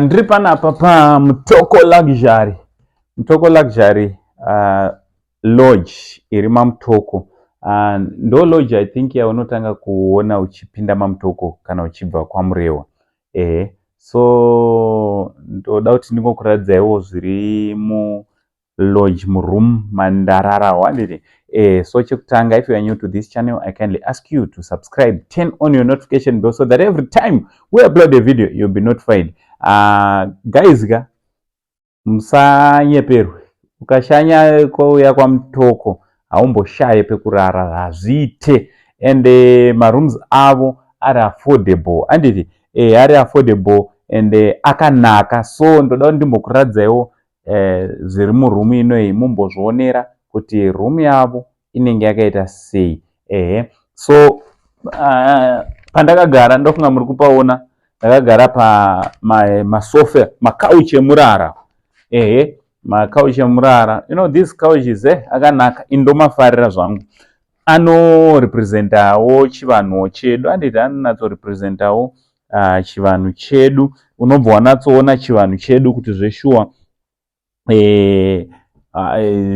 Ndiri panapa paMutoko Luxury, Mutoko Luxury Lodge iri maMutoko. Ndo lodge, I think, yaunotanga kuona uchipinda maMutoko kana uchibva kwaMurewa. Ehe, so ndoda kuti ndingokuratidzaiwo zviri mulodge, muroom mandarara, handiti? So chekutanga, if you are new to this channel, I kindly ask you to subscribe, turn on your notification bell so that every time we upload a video, you'll be notified. Guys ka, musanyeperwe. Ukashanya kwauya kwaMutoko, haumboshaye pekurara, hazviite. And marooms avo ari affordable, handiti? Ari affordable and akanaka. So ndoda kuti ndimbokuratidzaiwo zviri muroom inoyi, mumbozvionera kuti room yavo inenge yakaita sei. Ehe, so pandakagara, ndofunga muri kupaona, ndakagara pamasofa, macouch emurara. Ehe, macouch emurara. These couches akanaka, indomafarira zvangu. Anorepresentawo chivanhuwo chedu, handiti? Anonatsorepresentawo chivanhu chedu. Unobva wanatsoona chivanhu chedu kuti zveshuwa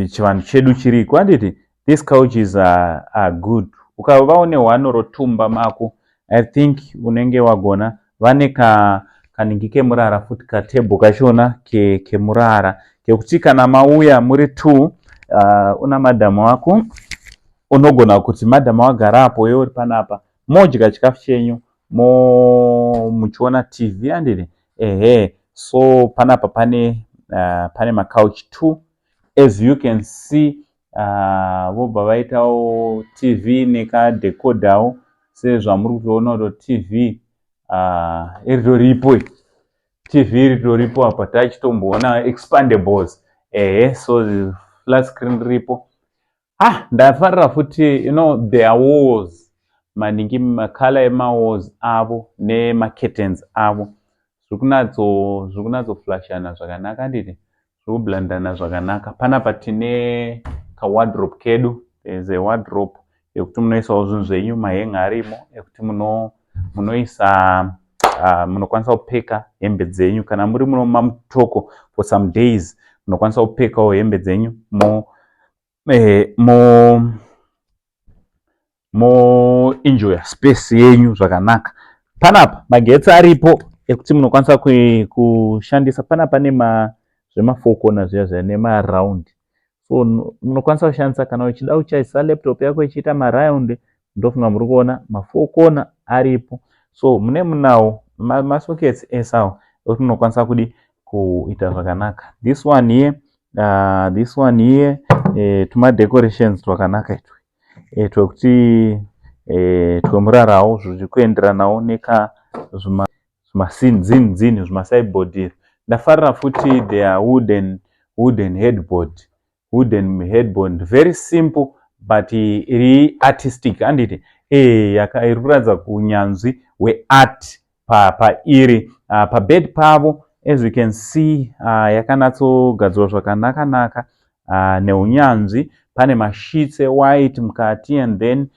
chivanhu chedu chiriko, handiti? These couches are good. Ukavawo ne1 or 2 mumba mako, I think unenge wagona. Vane kaningi kemurara futi, katable kachona kemurara kekuti kana mauya muri two, una madhamu wako, unogona kuti madhamu wagara apo, iwe uri panapa, modya chikafu chenyu muchiona TV, handiti? Ehe, so panapa pane macouch two, as you can see. Vobva vaitawo TV nekadecoderwo, sezvamuri kutoona kuti TV iritoripo, TV ritoripo apa, tachitomboona expandables. Ehe, so flat screen riripo. Ah, ndafarira futi their walls, maningi macolour emawalls avo nemacurtains avo zviri kunyatsoflashana zvakanaka, handiti? Zviri kublendana zvakanaka. Panapa tine kawardrobe kedu. There's a wardrobe yekuti munoisawo zvinhu zvenyu, mahanger arimo ekuti munoisa, munokwanisa kupeka hembe dzenyu kana muri muno maMutoko for some days. Munokwanisa kupekawo hembe dzenyu mo moenjoya space yenyu zvakanaka. Panapa magetsi aripo ekuti munokwanisa kushandisa. Panapa pane zvemafour corner zviya zviya nemaround, so munokwanisa kushandisa kana uchida kuchaisa laptop yako ichiita maround. Ndofunga muri kuona mafour corner aripo. So mune munawo masockets ese awo ekuti munokwanisa kudi kuita zvakanaka. This one here, this one here, tumadecorations twakanaka itwi twekuti twemurarawo, zviri kuenderanawo neka zvimazinzinzini, zvimasideboard. Ndafarira futi their wooden headboard, wooden headboard, very simple but iri artistic, handiti? Iri kuratidza kunyanzvi hweart pairi. Pabed pavo, as you can see, yakanatsogadzirwa zvakanaka-naka neunyanzvi. Pane masheets ewhite mukati and then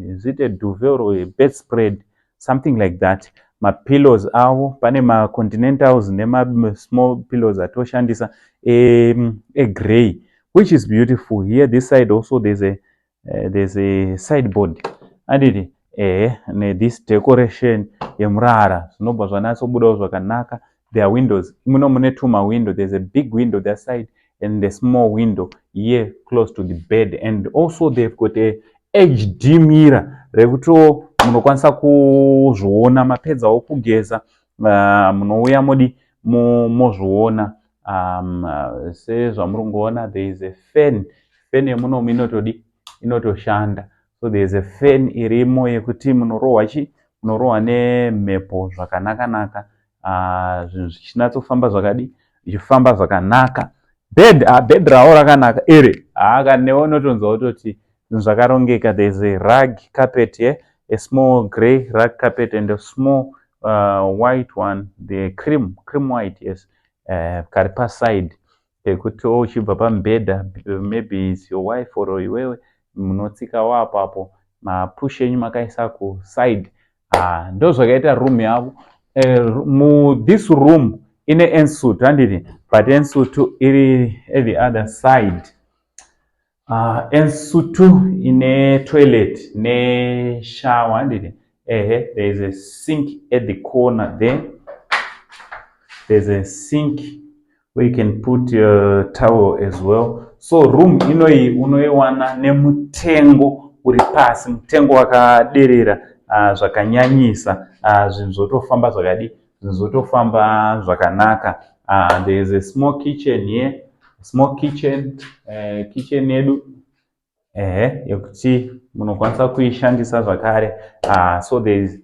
is it a duvet or a bedspread, something like that. Mapillows avo, pane macontinentals nemasmall pillows atoshandisa egrey, which is beautiful. Here, this side also, there's a sideboard, handiti? Ehe, nethis decoration yemurara zvinobva zvanyatsobudawo zvakanaka. There are windows muno, mune two mawindow. There's a big window that side and the small window here close to the bed. And also they've got a HD mirror rekuti munokwanisa kuzviona mapedzawo kugeza, munouya modi mozviona. Sezvamuri kungoona, there is a fan. Fan yemunomu inotodi inotoshanda. So there is a fan irimo yekuti munorohwa chi munorohwa nemhepo zvakanaka-naka, zvinhu zvichinatsofamba zvakadi, zvichifamba zvakanaka. Bed, bed ravo rakanaka iri. Haa, newe unotonzwa kutoti zvinhu zvakarongeka. There is a rug carpet here, a small grey rug carpet and a small white one, the cream white, yes, kari paside pekuti uchibva pamubhedha, maybe is your wife or iwewe, munotsikawo apapo, mapush enyu makaisa kuside. Ndo zvakaita room yavo. Mu this room ine ensuite, handiti? But ensuite iri at the other side. Ensuite ine toilet neshower, handiti? Ehe, there is a sink at the corner there. There's a sink where you can put your towel as well. So room inoyi unoiwana nemutengo uri pasi, mutengo wakaderera zvakanyanyisa. Zvinhu zvotofamba zvakadi, zvinhu zvotofamba zvakanaka. There is a small kitchen here, small kitchen, kitchen yedu, ehe, yekuti munokwanisa kuishandisa zvakare. So there is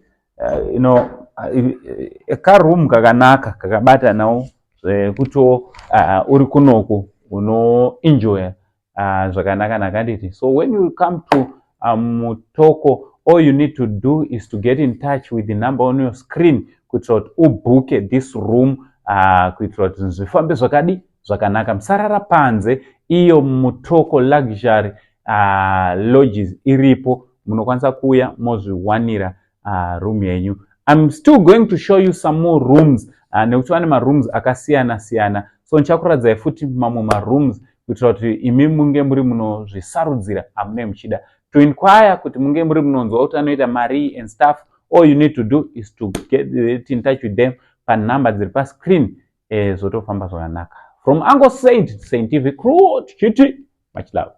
karoom kakanaka kakabatanawo zvekuti uri kunoku unoenjoya zvakanaka naka, handiti? So when you come to Mutoko, all you need to do is to get in touch with the number on your screen kuitira kuti ubhuke this room, kuitira kuti zvinhu zvifambe zvakadi zvakanaka. Musarara panze. Iyo Mutoko Luxury Lodges iripo, munokwanisa kuuya mozviwanira room yenyu. I'm still going to show you some more rooms, nekuti vane marooms akasiyana siyana, so ndichakuratidzai futi mamwe marooms kuitira kuti imi munge muri munozvisarudzira amunee muchida. To inquire, kuti munge muri munonzwa kuti anoita mari and stuff, all you need to do is to get in touch with them panhamba dziri pascreen. Zvotofamba zvakanaka. From Uncle Saint, Saint TV crew, tichiti much love.